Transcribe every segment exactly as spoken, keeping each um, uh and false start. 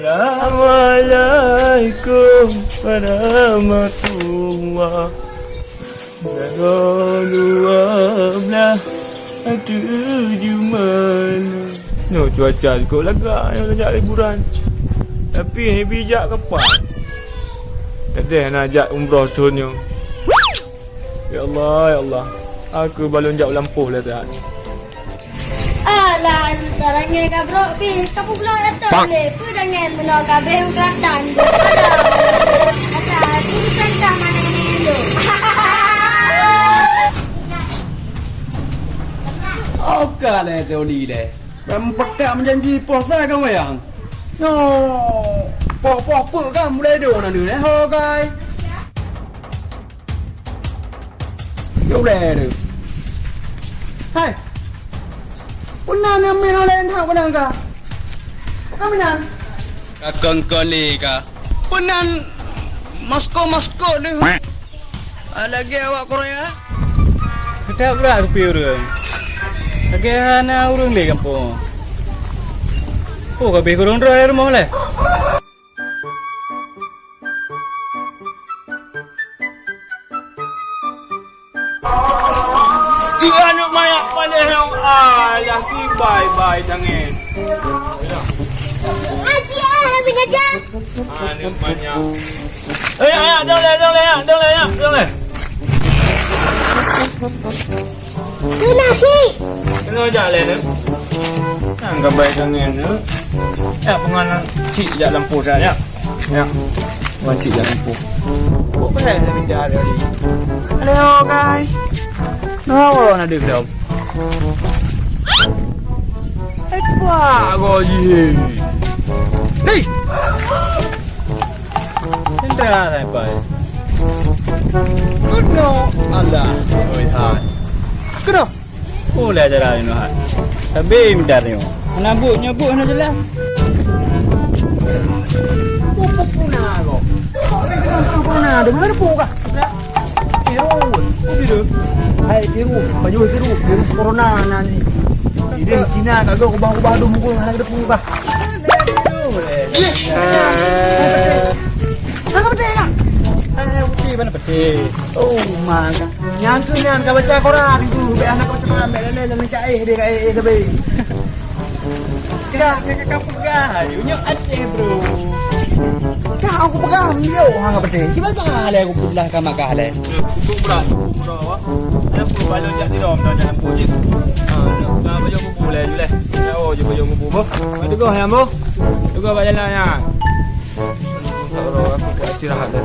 Assalamualaikum warahmatullah. Pukul dua belas tujuh malam. Nyoe cuaca cukup lagak nyoe tajak liburan. Tapi Habi jak kapan? Tadeh na jak umroh thon nyoe. Ya Allah, ya Allah. Aku balon jak u lampôh lé that. Alah, alah, tarangé ka brok pih, ka peubloe atau lé, peue dangan meunoe ka beh u keuratan. Alah, alah, alah, urusan ka mana-mana dulu. Oka lé Toli lé. Meupeugah meujanji poh sa ka wayang. Nyoe, poh-poh peue ka mulai dong na deuh lé ho gai. Yôh lé deuh. Hai. Peue na neumiet ho lé hak peue na ka? Peue ka meunan? Ka kongkoli ka. Peue nan masko-masko leuh. Ah, lagèe awak Korea. Geutak brat rupiah ureueng. Lagèe hana ureueng lé gampông. Oh, ka beh kureueng droe rumoh lé. Tiga aneuk manyak paléh nyang ayah kibai-bai tangen. Aci ah, lebih ngajar. Aneuk manyak. Eh, ya, ya, dong lé, dong lé, ya, dong lé, ya, dong lé. Kena si. Kena jak lé ni. Nang gabai tangen ni. Ya, penganan cik jak lampu saya. Ya. Mancik lam pung. Kok kena nak minta hari-hari? Halo, guys. Nah, orang ada belum? Hai, pak, kau je. Hei! Indra, hai, pak. Kena. Alah, oi, hai. Kena. Oh, lah jalan ni, Nuhat. Tapi minta ni. Nak buat, nyebut nak jalan. Puna kau. Puna tu mana pun kah? Virus. Virus. Hai virus. Banyak virus. Virus corona nanti. Ini Cina kagak ubah-ubah dulu muka nak ada pun kah? Yes. Mana betul lah? Hai, putih mana betul? Oh, maka. Nyang keu nyan ka baca Quran tu, bèk hana ka baca Quran, bèk lé-lé lam caéh deh ka éh sabe. Ka, ka, ka, ka peugah, you nyoe Aceh, bro. Ka aku peugah, yo, ha, ka peugah. Kiban ka lé aku peugah ka Makkah lé. Cukup brat, cukup brat, wah. Ada pun balon jak sidom, dah jalan pun cik. Ha, nak, nak baju kubu lé, you lé. Ya, oh, je baju kubu, boh. Teguh, ya, boh. Teguh bak jalan, ya. Tak tahu, aku buat istirahat dah.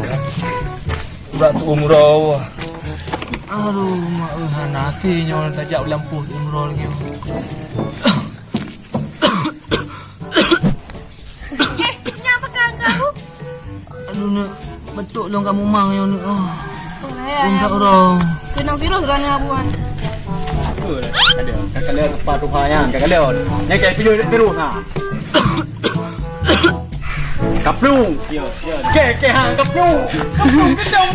Udah tu umroh. Aduh, mak, eh, hana até nyoe tajak lampu umroh lagi. Eh, nyak peugah keu aku? Aduh, nak beutôi lôn kamoe mang nyoe, nak. Ah. Oh, ya, ya. Kena virus kan ya, bukan? Betul. Ada. Kakak lihat apa tuh, ha, ya? Kakak lihat. Ni kayak video virus, ha. Kaplung. Yo, yo. Ke, ke, ha, kaplung. Kaplung, gedong.